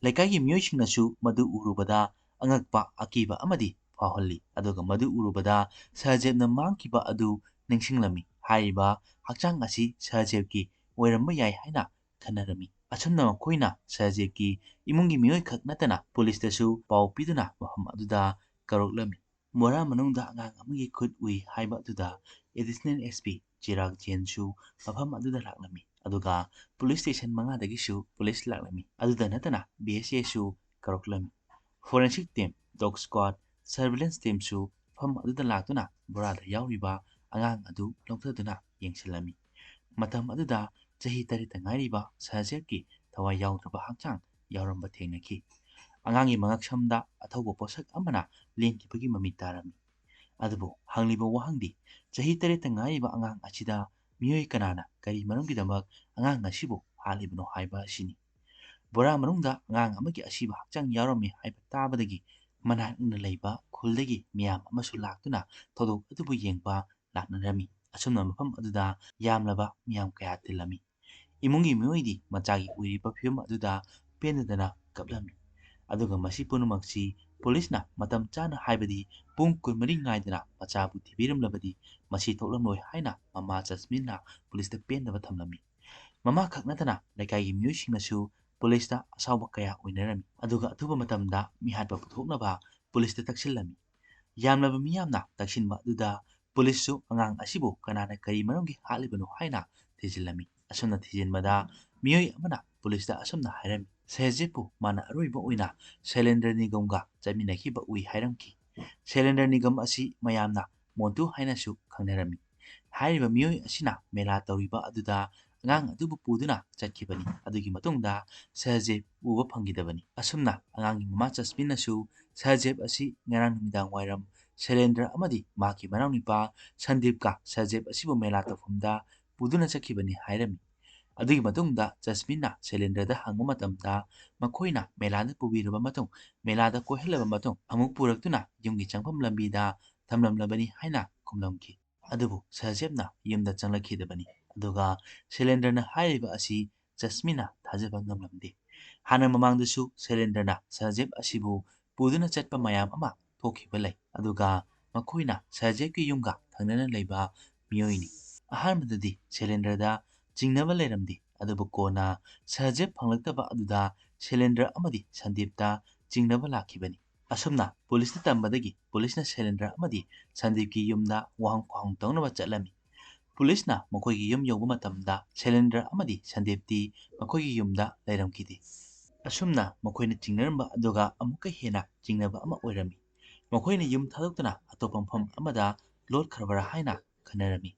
ꯂꯩꯀꯥꯏꯒꯤ ꯃꯤꯑꯣꯏꯁꯤꯡꯅꯁꯨ ꯃꯗꯨ ꯎꯔꯨꯕꯗ ꯑꯉꯛꯄ, ꯑꯀꯤꯕ ꯑꯃꯗꯤ ꯐꯥꯎꯍꯜꯂꯤ꯫ ꯑꯗꯨꯒ ꯃꯗꯨ ꯎꯔꯨꯕꯗ ꯁꯍꯖꯦꯕꯅ ꯃꯥꯡꯈꯤꯕ ꯑꯗꯨ ꯅꯤꯡꯁꯤꯡꯂꯝꯃꯤ꯫ ꯍꯥꯏꯔꯤꯕ ꯍꯛꯆꯥꯡ ꯑꯁꯤ ꯁꯍꯖꯦꯕꯀꯤ ꯑꯣꯏꯔꯝꯕ ꯌꯥꯏ ꯍꯥꯏꯅ ꯈꯟꯅꯔꯝꯃꯤ꯫ ꯑꯁꯨꯝꯅ ꯃꯈꯣꯏꯅ ꯁꯍꯖꯦꯕꯀꯤ ꯏꯃꯨꯡꯒꯤ ꯃꯤꯑꯣꯏ ꯈꯛ ꯅꯠꯇꯅ ꯄꯨꯂꯤꯁꯇꯁꯨ ꯄꯥꯎ ꯄꯤꯗꯨꯅ ꯃꯐꯝ ꯑꯗꯨꯗ ꯀꯧꯔꯛꯂꯝꯃꯤ꯫ ꯕꯣꯔꯥ ꯃꯅꯨꯡꯗ ꯑꯉꯥꯡ ꯑꯃꯒꯤ ꯈꯨꯠ ꯎꯏ ꯍꯥꯏꯕ ꯑꯗꯨꯗ ꯑꯦꯗꯤꯁꯅꯦꯜ ꯑꯦꯁ ꯄꯤ ꯆꯤꯔꯥꯒ ꯖꯦꯟꯁꯨ ꯃꯐꯝ ꯑꯗꯨꯗ ꯂꯥꯛꯂꯝꯃꯤ꯫ ꯑꯗꯨꯒ ꯄꯨꯂꯤꯁ ꯁ꯭ꯇꯦꯁꯟ ꯃꯉꯥꯗꯒꯤꯁꯨ ꯄꯨꯂꯤꯁ ꯂꯥꯛꯂꯝꯃꯤ꯫ ꯑꯗꯨꯗ ꯅꯠꯇꯅ B S A ꯁꯨ ꯀꯧꯔꯛꯂꯝꯃꯤ꯫ Forensic team, dog squad, surveillance teamꯁꯨ ꯃꯐꯝ ꯑꯗꯨꯗ ꯂꯥꯛꯇꯨꯅ ꯕꯣꯔꯥꯗ ꯌꯥꯎꯔꯤꯕ ꯑꯉꯥꯡ ꯑꯗꯨ ꯂꯧꯊꯗꯨꯅ ꯌꯦꯡꯁꯤꯜꯂꯝꯃꯤ꯫ ꯃꯇꯝ ꯑꯗꯨꯗ ꯆꯍꯤ ꯇꯔꯦꯠꯇ ꯉꯥꯏꯔꯤꯕ ꯁꯍꯖꯦꯕꯀꯤ ꯊꯋꯥꯏ ꯌꯥꯎꯗ꯭ꯔꯕ ꯍꯛꯆꯥꯡ ꯌꯥꯎꯔꯝꯕ ꯊꯦꯡꯅꯈꯤ꯫ ꯑꯉꯥꯡꯒꯤ ꯃꯉꯛꯁꯝꯗ ꯑꯊꯧꯕ ꯄꯣꯠꯁꯛ ꯑꯃꯅ ꯂꯦꯟꯈꯤꯕꯒꯤ ꯃꯃꯤ ꯇꯥꯔꯝꯃꯤ꯫ ꯑꯗꯨꯕꯨ ꯍꯪꯂꯤꯕ ꯋꯥꯍꯪꯗꯤ, ꯆꯍꯤ ꯇꯔꯦꯠꯇ ꯉꯥꯏꯔꯤꯕ ꯑꯉꯥꯡ ꯑꯁꯤꯗ ꯃꯤꯑꯣꯏ ꯀꯅꯥꯅ ꯀꯔꯤ ꯃꯔꯝꯒꯤꯗꯃꯛ ꯑꯉꯥꯡ ꯑꯁꯤꯕꯨ ꯍꯥꯠꯂꯤꯕꯅꯣ ꯍꯥꯏꯕ ꯑꯁꯤꯅꯤ꯫ ꯕꯣꯔꯥ ꯃꯅꯨꯡꯗ ꯑꯉꯥꯡ ꯑꯃꯒꯤ ꯑꯁꯤꯕ ꯍꯛꯆꯥꯡ ꯌꯥꯎꯔꯝꯃꯤ ꯍꯥꯏꯕ ꯇꯥꯕꯗꯒꯤ ꯃꯅꯥꯛ ꯅꯛꯅ ꯂꯩꯕ ꯈꯨꯜꯗꯒꯤ ꯃꯤꯌꯥꯝ ꯑꯃꯁꯨ ꯂꯥꯛꯇꯨꯅ ꯊꯧꯗꯣꯛ ꯑꯗꯨꯕꯨ ꯌꯦꯡꯕ ꯂꯥꯛꯅꯔꯝꯃꯤ꯫ ꯑꯁꯨꯝꯅ ꯃꯐꯝ ꯑꯗꯨꯗ ꯌꯥꯝꯂꯕ ꯃꯤꯌꯥꯝ ꯀꯌꯥ ꯇꯤꯜꯂꯝꯃꯤ꯫ ꯏꯃꯨꯡꯒꯤ ꯃꯤꯑꯣꯏꯗꯤ ꯃꯆꯥꯒꯤ ꯑꯣꯏꯔꯤꯕ ꯐꯤꯕꯝ ꯑꯗꯨꯗ ꯄꯦꯟꯗꯗꯅ ꯀꯞꯂꯝꯃꯤ꯫ ꯑꯗꯨꯒ ꯃꯁꯤ ꯄꯨꯝꯅꯃꯛꯁꯤ ꯄꯨꯂꯤꯁꯅ ꯃꯇꯝ ꯆꯥꯅ, ꯍꯥꯏꯕꯗꯤ ꯄꯨꯡ ꯀꯨꯟꯃꯔꯤ ꯉꯥꯏꯗꯅ ꯃꯆꯥꯕꯨ ꯊꯤꯕꯤꯔꯝꯂꯕꯗꯤ ꯃꯁꯤ ꯊꯣꯛꯂꯝꯂꯣꯏ ꯍꯥꯏꯅ ꯃꯃꯥ ꯖꯁꯃꯤꯟꯅ ꯄꯨꯂꯤꯁꯇ ꯄꯦꯟꯗꯕ ꯊꯝꯂꯝꯃꯤ꯫ ꯃꯃꯥ ꯈꯛ ꯅꯠꯇꯅ ꯂꯩꯀꯥꯏꯒꯤ ꯃꯤꯑꯣꯏꯁꯤꯡꯅꯁꯨ ꯄꯨꯂꯤꯁꯇ ꯑꯁꯥꯎꯕ ꯀꯌꯥ ꯑꯣꯏꯅꯔꯝꯃꯤ꯫ ꯑꯗꯨꯒ ꯑꯊꯨꯕ ꯃꯇꯝꯗ ꯃꯤꯍꯥꯠꯄ ꯄꯨꯊꯣꯛꯅꯕ ꯄꯨꯂꯤꯁꯇ ꯇꯛꯁꯤꯜꯂꯝꯃꯤ꯫ ꯌꯥꯝꯂꯕ ꯃꯤꯌꯥꯝꯅ ꯇꯛꯁꯤꯟꯕ ꯑꯗꯨꯗ ꯄꯨꯂꯤꯁꯁꯨ ꯑꯉꯥꯡ ꯑꯁꯤꯕꯨ ꯀꯅꯥꯅ ꯀꯔꯤ ꯃꯔꯝꯒꯤ ꯍꯥꯠꯂꯤꯕꯅꯣ ꯍꯥꯏꯅ ꯊꯤꯖꯤꯜꯂꯝꯃꯤ꯫ ꯑꯁꯨꯝꯅ ꯊꯤꯖꯤꯟꯕꯗ ꯃꯤꯑꯣꯏ ꯑꯃꯅ ꯄꯨꯂꯤꯁꯇ ꯑꯁꯨꯝꯅ ꯍꯥꯏꯔꯝꯃꯤ, ꯁꯍꯖꯦꯕꯄꯨ ꯃꯥꯅ ꯑꯔꯣꯏꯕ ꯑꯣꯏꯅ ꯁꯦꯂꯦꯟꯗ꯭ꯔ ꯅꯤꯒꯝꯒ ꯆꯠꯃꯤꯟꯅꯈꯤꯕ ꯎꯏ ꯍꯥꯏꯔꯝꯈꯤ꯫ ꯁꯦꯂꯦꯟꯗ꯭ꯔ ꯅꯤꯒꯝ ꯑꯁꯤ ꯃꯌꯥꯝꯅ ꯃꯣꯟꯇꯨ ꯍꯥꯏꯅꯁꯨ ꯈꯪꯅꯔꯝꯃꯤ꯫ ꯍꯥꯏꯔꯤꯕ ꯃꯤꯑꯣꯏ ꯑꯁꯤꯅ ꯃꯦꯂꯥ ꯇꯧꯔꯤꯕ ꯑꯗꯨꯗ ꯑꯉꯥꯡ ꯑꯗꯨꯕꯨ ꯄꯨꯗꯨꯅ ꯆꯠꯈꯤꯕꯅꯤ꯫ ꯑꯗꯨꯒꯤ ꯃꯇꯨꯡꯗ ꯁꯍꯖꯦꯕ ꯎꯕ ꯐꯪꯈꯤꯗꯕꯅꯤ꯫ ꯑꯁꯨꯝꯅ ꯑꯉꯥꯡꯒꯤ ꯃꯃꯥ ꯖꯁꯃꯤꯟꯅꯁꯨ ꯁꯍꯖꯦꯕ ꯑꯁꯤ ꯉꯔꯥꯡ ꯅꯨꯃꯤꯗꯥꯡ ꯋꯥꯏꯔꯝ ꯁꯦꯂꯦꯟꯗ꯭ꯔ ꯑꯃꯗꯤ ꯃꯍꯥꯛꯀꯤ ꯃꯅꯥꯎꯅꯨꯄꯥ ꯁꯟꯗꯤꯞꯀ ꯁꯍꯖꯦꯕ ꯑꯁꯤꯕꯨ ꯃꯦꯂꯥ ꯇꯧꯐꯝꯗ ꯄꯨꯗꯨꯅ ꯆꯠꯈꯤꯕꯅꯤ ꯍꯥꯏꯔꯝꯃꯤ꯫ ꯑꯗꯨꯒꯤ ꯃꯇꯨꯡꯗ ꯖꯁꯃꯤꯟꯅ ꯁꯦꯂꯦꯟꯗ꯭ꯔꯗ ꯍꯪꯕ ꯃꯇꯝꯗ ꯃꯈꯣꯏꯅ ꯃꯦꯂꯥꯗ ꯄꯨꯕꯤꯔꯕ ꯃꯇꯨꯡ, ꯃꯦꯂꯥꯗ ꯀꯣꯏꯍꯜꯂꯕ ꯃꯇꯨꯡ ꯑꯃꯨꯛ ꯄꯨꯔꯛꯇꯨꯅ ꯌꯨꯝꯒꯤ ꯆꯪꯐꯝ ꯂꯝꯕꯤꯗ ꯊꯝꯂꯝꯂꯕꯅꯤ ꯍꯥꯏꯅ ꯈꯨꯝꯂꯝꯈꯤ꯫ ꯑꯗꯨꯕꯨ ꯁꯍꯖꯦꯕꯅ ꯌꯨꯝꯗ ꯆꯪꯂꯛꯈꯤꯗꯕꯅꯤ꯫ ꯑꯗꯨꯒ ꯁꯦꯂꯦꯟꯗ꯭ꯔꯅ ꯍꯥꯏꯔꯤꯕ ꯑꯁꯤ ꯖꯁꯃꯤꯟꯅ ꯊꯥꯖꯕ ꯉꯝꯂꯝꯗꯦ꯫ ꯍꯥꯟꯅ ꯃꯃꯥꯡꯗꯁꯨ ꯁꯦꯂꯦꯟꯗ꯭ꯔꯅ ꯁꯍꯖꯦꯕ ꯑꯁꯤꯕꯨ ꯄꯨꯗꯨꯅ ꯆꯠꯄ ꯃꯌꯥꯝ ꯑꯃ ꯊꯣꯛꯈꯤꯕ ꯂꯩ꯫ ꯑꯗꯨꯒ ꯃꯈꯣꯏꯅ ꯁꯍꯖꯦꯕꯀꯤ ꯌꯨꯝꯒ ꯊꯪꯅꯅ ꯂꯩꯕ ꯃꯤꯑꯣꯏꯅꯤ꯫ ꯑꯍꯥꯟꯕꯗꯗꯤ ꯁꯦꯂꯦꯟꯗ꯭ꯔꯗ ꯆꯤꯡꯅꯕ ꯂꯩꯔꯝꯗꯦ, ꯑꯗꯨꯕꯨ ꯀꯣꯟꯅ ꯁꯍꯖꯦꯕ ꯐꯪꯂꯛꯇꯕ ꯑꯗꯨꯗ ꯁꯦꯂꯦꯟꯗ꯭ꯔ ꯑꯃꯗꯤ ꯁꯟꯗꯤꯞꯇ ꯆꯤꯡꯅꯕ ꯂꯥꯛꯈꯤꯕꯅꯤ꯫ ꯑꯁꯨꯝꯅ ꯄꯨꯂꯤꯁꯅ ꯇꯝꯕꯗꯒꯤ ꯄꯨꯂꯤꯁꯅ ꯁꯦꯂꯦꯟꯗ꯭ꯔ ꯑꯃꯗꯤ ꯁꯟꯗꯤꯞꯀꯤ ꯌꯨꯝꯗ ꯋꯥꯍꯪ ꯈ꯭ꯋꯥꯍꯪ ꯇꯧꯅꯕ ꯆꯠꯂꯝꯃꯤ꯫ ꯄꯨꯂꯤꯁꯅ ꯃꯈꯣꯏꯒꯤ ꯌꯨꯝ ꯌꯧꯕ ꯃꯇꯝꯗ ꯁꯦꯂꯦꯟꯗ꯭ꯔ ꯑꯃꯗꯤ ꯁꯟꯗꯤꯞꯇꯤ ꯃꯈꯣꯏꯒꯤ ꯌꯨꯝꯗ ꯂꯩꯔꯝꯈꯤꯗꯦ꯫ ꯑꯁꯨꯝꯅ ꯃꯈꯣꯏꯅ ꯆꯤꯡꯅꯔꯝꯕ ꯑꯗꯨꯒ ꯑꯃꯨꯛꯀ ꯍꯦꯟꯅ ꯆꯤꯡꯅꯕ ꯑꯃ ꯑꯣꯏꯔꯝꯃꯤ꯫ ꯃꯈꯣꯏꯅ ꯌꯨꯝ ꯊꯥꯗꯣꯛꯇꯨꯅ ꯑꯇꯣꯞꯄ ꯃꯐꯝ ꯑꯃꯗ ꯂꯣꯠꯈ꯭ꯔꯕꯔꯥ ꯍꯥꯏꯅ ꯈꯟꯅꯔꯝꯃꯤ꯫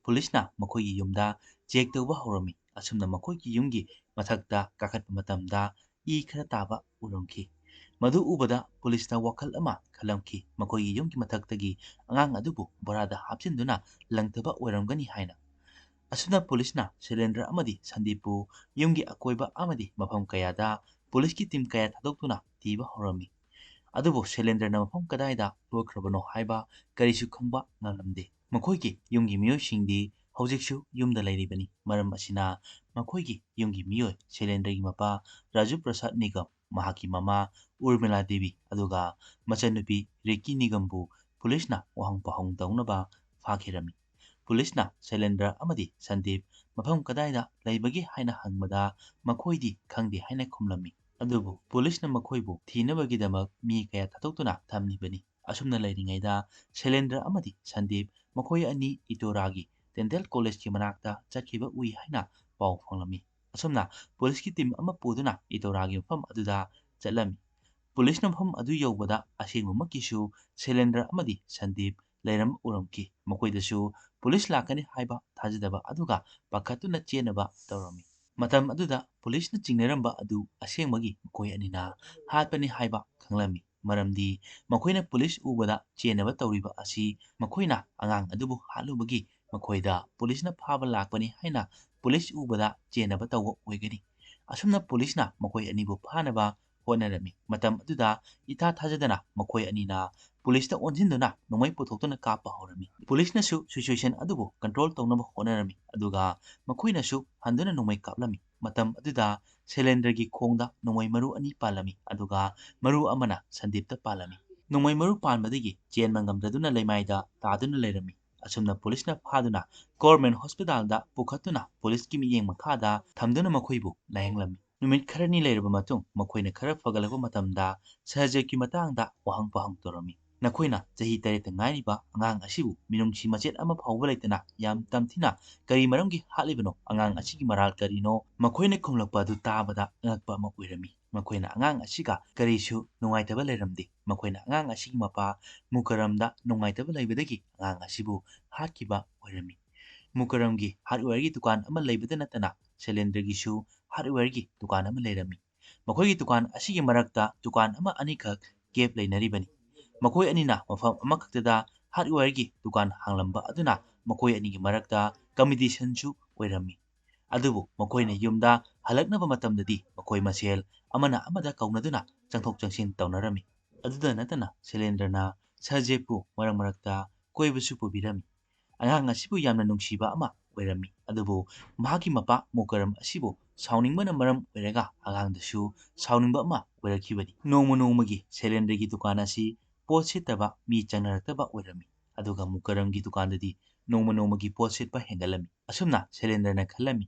ꯄꯨꯂꯤꯁꯅ ꯃꯈꯣꯏꯒꯤ ꯌꯨꯝꯗ ꯆꯦꯛ ꯇꯧꯕ ꯍꯧꯔꯝꯃꯤ꯫ ꯑꯁꯨꯝꯅ ꯃꯈꯣꯏꯒꯤ ꯌꯨꯝꯒꯤ ꯃꯊꯛꯇ ꯀꯥꯈꯠꯄ ꯃꯇꯝꯗ ꯏ ꯈꯔ ꯇꯥꯕ ꯎꯔꯝꯈꯤ꯫ ꯃꯗꯨ ꯎꯕꯗ ꯄꯨꯂꯤꯁꯅ ꯋꯥꯈꯜ ꯑꯃ ꯈꯜꯂꯝꯈꯤ, ꯃꯈꯣꯏꯒꯤ ꯌꯨꯝꯒꯤ ꯃꯊꯛꯇꯒꯤ ꯑꯉꯥꯡ ꯑꯗꯨꯕꯨ ꯕꯣꯔꯥꯗ ꯍꯥꯞꯆꯤꯟꯗꯨꯅ ꯂꯪꯊꯕ ꯑꯣꯏꯔꯝꯒꯅꯤ ꯍꯥꯏꯅ꯫ ꯑꯁꯨꯝꯅ ꯄꯨꯂꯤꯁꯅ ꯁꯦꯂꯦꯟꯗ꯭ꯔ ꯑꯃꯗꯤ ꯁꯟꯗꯤꯞꯄꯨ ꯌꯨꯝꯒꯤ ꯑꯀꯣꯏꯕ ꯑꯃꯗꯤ ꯃꯐꯝ ꯀꯌꯥꯗ ꯄꯨꯂꯤꯁꯀꯤ ꯇꯤꯝ ꯀꯌꯥ ꯊꯥꯗꯣꯛꯇꯨꯅ ꯊꯤꯕ ꯍꯧꯔꯝꯃꯤ꯫ ꯑꯗꯨꯕꯨ ꯁꯦꯂꯦꯟꯗ꯭ꯔꯅ ꯃꯐꯝ ꯀꯗꯥꯏꯗ ꯂꯣꯠꯈ꯭ꯔꯕꯅꯣ ꯍꯥꯏꯕ ꯀꯔꯤꯁꯨ ꯈꯪꯕ ꯉꯝꯂꯝꯗꯦ꯫ ꯃꯈꯣꯏꯒꯤ ꯌꯨꯝꯒꯤ ꯃꯤꯑꯣꯏꯁꯤꯡꯗꯤ ꯍꯧꯖꯤꯛꯁꯨ ꯌꯨꯝꯗ ꯂꯩꯔꯤꯕꯅꯤ꯫ ꯃꯔꯝ ꯑꯁꯤꯅ ꯃꯈꯣꯏꯒꯤ ꯌꯨꯝꯒꯤ ꯃꯤꯑꯣꯏ ꯁꯦꯂꯦꯟꯗ꯭ꯔꯒꯤ ꯃꯄꯥ ꯔꯥꯖꯨ ꯄ꯭ꯔꯁꯥꯗ ꯅꯤꯒꯝ, ꯃꯍꯥꯛꯀꯤ ꯃꯃꯥ ꯎꯔꯃꯤꯂꯥ ꯗꯦꯕꯤ, ꯑꯗꯨꯒ ꯃꯆꯟꯅꯨꯄꯤ ꯔꯤꯀꯤ ꯅꯤꯒꯝꯕꯨ ꯄꯨꯂꯤꯁꯅ ꯋꯥꯍꯪ ꯄꯥꯎꯍꯪ ꯇꯧꯅꯕ ꯐꯥꯈꯤꯔꯝꯃꯤ꯫ ꯄꯨꯂꯤꯁꯅ ꯁꯦꯂꯦꯟꯗ꯭ꯔ ꯑꯃꯗꯤ ꯁꯟꯗꯤꯞ ꯃꯐꯝ ꯀꯗꯥꯏꯗ ꯂꯩꯕꯒꯦ ꯍꯥꯏꯅ ꯍꯪꯕꯗ ꯃꯈꯣꯏꯗꯤ ꯈꯪꯗꯦ ꯍꯥꯏꯅ ꯈꯨꯝꯂꯝꯃꯤ꯫ ꯑꯗꯨꯕꯨ ꯄꯨꯂꯤꯁꯅ ꯃꯈꯣꯏꯕꯨ ꯊꯤꯅꯕꯒꯤꯗꯃꯛ ꯃꯤ ꯀꯌꯥ ꯊꯥꯗꯣꯛꯇꯨꯅ ꯊꯝꯂꯤꯕꯅꯤ꯫ ꯑꯁꯨꯝꯅ ꯂꯩꯔꯤꯉꯩꯗ ꯁꯦꯂꯦꯟꯗ꯭ꯔ ꯑꯃꯗꯤ ꯁꯟꯗꯤꯞ ꯃꯈꯣꯏ ꯑꯅꯤ ꯏꯇꯣꯔꯥꯒꯤ ꯗꯦꯟꯇꯦꯜ ꯀꯣꯂꯦꯖꯀꯤ ꯃꯅꯥꯛꯇ ꯆꯠꯈꯤꯕ ꯎꯏ ꯍꯥꯏꯅ ꯄꯥꯎ ꯐꯪꯂꯝꯃꯤ꯫ ꯑꯁꯨꯝꯅ ꯄꯨꯂꯤꯁꯀꯤ ꯇꯤꯝ ꯑꯃ ꯄꯨꯗꯨꯅ ꯏꯇꯣꯔꯥꯒꯤ ꯃꯐꯝ ꯑꯗꯨꯗ ꯆꯠꯂꯝꯃꯤ꯫ ꯄꯨꯂꯤꯁꯅ ꯃꯐꯝ ꯑꯗꯨ ꯌꯧꯕꯗ ꯑꯁꯦꯡꯕꯃꯛꯀꯤꯁꯨ ꯁꯦꯂꯦꯟꯗ꯭ꯔ ꯑꯃꯗꯤ ꯁꯟꯗꯤꯞ ꯂꯩꯔꯝꯕ ꯎꯔꯝꯈꯤ꯫ ꯃꯈꯣꯏꯗꯁꯨ ꯄꯨꯂꯤꯁ ꯂꯥꯛꯀꯅꯤ ꯍꯥꯏꯕ ꯊꯥꯖꯗꯕ ꯑꯗꯨꯒ ꯄꯥꯈꯠꯇꯨꯅ ꯆꯦꯟꯅꯕ ꯇꯧꯔꯝꯃꯤ꯫ ꯃꯇꯝ ꯑꯗꯨꯗ ꯄꯨꯂꯤꯁꯅ ꯆꯤꯡꯅꯔꯝꯕ ꯑꯗꯨ ꯑꯁꯦꯡꯕꯒꯤ ꯃꯈꯣꯏ ꯑꯅꯤꯅ ꯍꯥꯠꯄꯅꯤ ꯍꯥꯏꯕ ꯈꯪꯂꯝꯃꯤ꯫ ꯃꯔꯝꯗꯤ ꯃꯈꯣꯏꯅ ꯄꯨꯂꯤꯁ ꯎꯕꯗ ꯆꯦꯟꯅꯕ ꯇꯧꯔꯤꯕ ꯑꯁꯤ ꯃꯈꯣꯏꯅ ꯑꯉꯥꯡ ꯑꯗꯨꯕꯨ ꯍꯥꯠꯂꯨꯕꯒꯤ ꯃꯈꯣꯏꯗ ꯄꯨꯂꯤꯁꯅ ꯐꯥꯕ ꯂꯥꯛꯄꯅꯤ ꯍꯥꯏꯅ ꯄꯨꯂꯤꯁ ꯎꯕꯗ ꯆꯦꯟꯅꯕ ꯇꯧꯕ ꯑꯣꯏꯒꯅꯤ꯫ ꯑꯁꯨꯝꯅ ꯄꯨꯂꯤꯁꯅ ꯃꯈꯣꯏ ꯑꯅꯤꯕꯨ ꯐꯥꯅꯕ ꯍꯣꯠꯅꯔꯝꯃꯤ꯫ ꯃꯇꯝ ꯑꯗꯨꯗ ꯏꯊꯥ ꯊꯥꯖꯗꯅ ꯃꯈꯣꯏ ꯑꯅꯤꯅ ꯄꯨꯂꯤꯁꯇ ꯑꯣꯟꯁꯤꯟꯗꯨꯅ ꯅꯣꯡꯃꯩ ꯄꯨꯊꯣꯛꯇꯨꯅ ꯀꯥꯞꯄ ꯍꯧꯔꯝꯃꯤ꯫ ꯄꯨꯂꯤꯁꯅꯁꯨ ꯁꯤꯆꯨꯋꯦꯁꯟ ꯑꯗꯨꯕꯨ ꯀꯟꯇ꯭ꯔꯣꯜ ꯇꯧꯅꯕ ꯍꯣꯠꯅꯔꯝꯃꯤ, ꯑꯗꯨꯒ ꯃꯈꯣꯏꯅꯁꯨ ꯍꯟꯗꯨꯅ ꯅꯣꯡꯃꯩ ꯀꯥꯞꯂꯝꯃꯤ꯫ ꯃꯇꯝ ꯑꯗꯨꯗ ꯁꯦꯂꯦꯟꯗ꯭ꯔꯒꯤ ꯈꯣꯡꯗ ꯅꯣꯡꯃꯩ ꯃꯔꯨ ꯑꯅꯤ ꯄꯥꯜꯂꯝꯃꯤ, ꯑꯗꯨꯒ ꯃꯔꯨ ꯑꯃꯅ ꯁꯟꯗꯤꯞꯇ ꯄꯥꯜꯂꯝꯃꯤ꯫ ꯅꯣꯡꯃꯩ ꯃꯔꯨ ꯄꯥꯟꯕꯗꯒꯤ ꯆꯦꯟꯕ ꯉꯝꯗꯗꯨꯅ ꯂꯩꯃꯥꯏꯗ ꯇꯥꯗꯨꯅ ꯂꯩꯔꯝꯃꯤ꯫ ꯑꯁꯨꯝꯅ ꯄꯨꯂꯤꯁꯅ ꯐꯥꯗꯨꯅ ꯒꯣꯔꯃꯦꯟ ꯍꯣꯁꯄꯤꯇꯥꯜꯗ ꯄꯨꯈꯠꯇꯨꯅ ꯄꯨꯂꯤꯁꯀꯤ ꯃꯤꯠꯌꯦꯡ ꯃꯈꯥꯗ ꯊꯝꯗꯨꯅ ꯃꯈꯣꯏꯕꯨ ꯂꯥꯌꯦꯡꯂꯝꯃꯤ꯫ ꯅꯨꯃꯤꯠ ꯈꯔꯅꯤ ꯂꯩꯔꯕ ꯃꯇꯨꯡ ꯃꯈꯣꯏꯅ ꯈꯔ ꯐꯒꯠꯂꯛꯄ ꯃꯇꯝꯗ ꯁꯍꯖꯦꯕꯀꯤ ꯃꯇꯥꯡꯗ ꯋꯥꯍꯪ ꯄꯥꯎꯍꯪ ꯇꯧꯔꯝꯃꯤ꯫ "ꯅꯈꯣꯏꯅ ꯆꯍꯤ ꯇꯔꯦꯠꯇ ꯉꯥꯏꯔꯤꯕ ꯑꯉꯥꯡ ꯑꯁꯤꯕꯨ ꯃꯤꯅꯨꯡꯁꯤ ꯃꯆꯦꯠ ꯑꯃ ꯐꯥꯎꯕ ꯂꯩꯇꯅ ꯌꯥꯝ ꯇꯝꯊꯤꯅ ꯀꯔꯤ ꯃꯔꯝꯒꯤ ꯍꯥꯠꯂꯤꯕꯅꯣ? ꯑꯉꯥꯡ ꯑꯁꯤꯒꯤ ꯃꯔꯥꯜ ꯀꯔꯤꯅꯣ?" ꯃꯈꯣꯏꯅ ꯈꯨꯝꯂꯛꯄ ꯑꯗꯨ ꯇꯥꯕꯗ ꯑꯉꯛꯄ ꯑꯃ ꯑꯣꯏꯔꯝꯃꯤ꯫ ꯃꯈꯣꯏꯅ ꯑꯉꯥꯡ ꯑꯁꯤꯒ ꯀꯔꯤꯁꯨ ꯅꯨꯡꯉꯥꯏꯇꯕ ꯂꯩꯔꯝꯗꯦ꯫ ꯃꯈꯣꯏꯅ ꯑꯉꯥꯡ ꯑꯁꯤꯒꯤ ꯃꯄꯥ ꯃꯨꯀꯔꯝꯗ ꯅꯨꯡꯉꯥꯏꯇꯕ ꯂꯩꯕꯗꯒꯤ ꯑꯉꯥꯡ ꯑꯁꯤꯕꯨ ꯍꯥꯠꯈꯤꯕ ꯑꯣꯏꯔꯝꯃꯤ꯫ ꯃꯨꯀꯔꯝꯒꯤ ꯍꯥꯔꯗꯋꯦꯌꯔꯒꯤ ꯗꯨꯀꯥꯟ ꯑꯃ ꯂꯩꯕꯗ ꯅꯠꯇꯅ ꯁꯦꯂꯦꯟꯗ꯭ꯔꯒꯤꯁꯨ ꯍꯥꯔꯗꯋꯦꯌꯔꯒꯤ ꯗꯨꯀꯥꯟ ꯑꯃ ꯂꯩꯔꯝꯃꯤ꯫ ꯃꯈꯣꯏꯒꯤ ꯗꯨꯀꯥꯟ ꯑꯁꯤꯒꯤ ꯃꯔꯛꯇ ꯗꯨꯀꯥꯟ ꯑꯃ ꯑꯅꯤꯈꯛ ꯒꯦꯞ ꯂꯩꯅꯔꯤꯕꯅꯤ꯫ ꯃꯈꯣꯏ ꯑꯅꯤꯅ ꯃꯐꯝ ꯑꯃꯈꯛꯇꯗ ꯍꯥꯔꯗꯋꯦꯌꯔꯒꯤ ꯗꯨꯀꯥꯟ ꯍꯥꯡꯂꯝꯕ ꯑꯗꯨꯅ ꯃꯈꯣꯏ ꯑꯅꯤꯒꯤ ꯃꯔꯛꯇ ꯀꯝꯄꯤꯇꯤꯁꯟꯁꯨ ꯑꯣꯏꯔꯝꯃꯤ꯫ ꯑꯗꯨꯕꯨ ꯃꯈꯣꯏꯅ ꯌꯨꯝꯗ ꯍꯜꯂꯛꯅꯕ ꯃꯇꯝꯗꯗꯤ ꯃꯈꯣꯏ ꯃꯁꯦꯜ ꯑꯃꯅ ꯑꯃꯗ ꯀꯧꯅꯗꯨꯅ ꯆꯪꯊꯣꯛ ꯆꯪꯁꯤꯟ ꯇꯧꯅꯔꯝꯃꯤ꯫ ꯑꯗꯨꯗ ꯅꯠꯇꯅ ꯁꯦꯂꯦꯟꯗ꯭ꯔꯅ ꯁꯍꯖꯦꯕꯄꯨ ꯃꯔꯛ ꯃꯔꯛꯇ ꯀꯣꯏꯕꯁꯨ ꯄꯨꯕꯤꯔꯝꯃꯤ꯫ ꯑꯉꯥꯡ ꯑꯁꯤꯕꯨ ꯌꯥꯝꯅ ꯅꯨꯡꯁꯤꯕ ꯑꯃ ꯑꯣꯏꯔꯝꯃꯤ꯫ ꯑꯗꯨꯕꯨ ꯃꯍꯥꯛꯀꯤ ꯃꯄꯥ ꯃꯨꯀꯔꯝ ꯑꯁꯤꯕꯨ ꯁꯥꯎꯅꯤꯡꯕꯅ ꯃꯔꯝ ꯑꯣꯏꯔꯒ ꯑꯉꯥꯡꯗꯁꯨ ꯁꯥꯎꯅꯤꯡꯕ ꯑꯃ ꯑꯣꯏꯔꯛꯈꯤꯕꯅꯤ꯫ ꯅꯣꯡꯃ ꯅꯣꯡꯃꯒꯤ ꯁꯦꯂꯦꯟꯗ꯭ꯔꯒꯤ ꯗꯨꯀꯥꯟ ꯑꯁꯤ ꯄꯣꯠ ꯁꯤꯠꯇꯕ, ꯃꯤ ꯆꯪꯅꯔꯛꯇꯕ ꯑꯣꯏꯔꯝꯃꯤ꯫ ꯑꯗꯨꯒ ꯃꯨꯀꯔꯝꯒꯤ ꯗꯨꯀꯥꯟꯗꯗꯤ ꯅꯣꯡꯃ ꯅꯣꯡꯃꯒꯤ ꯄꯣꯠ ꯁꯤꯠꯄ ꯍꯦꯟꯒꯠꯂꯝꯃꯤ꯫ ꯑꯁꯨꯝꯅ ꯁꯦꯂꯦꯟꯗ꯭ꯔꯅ ꯈꯜꯂꯝꯃꯤ,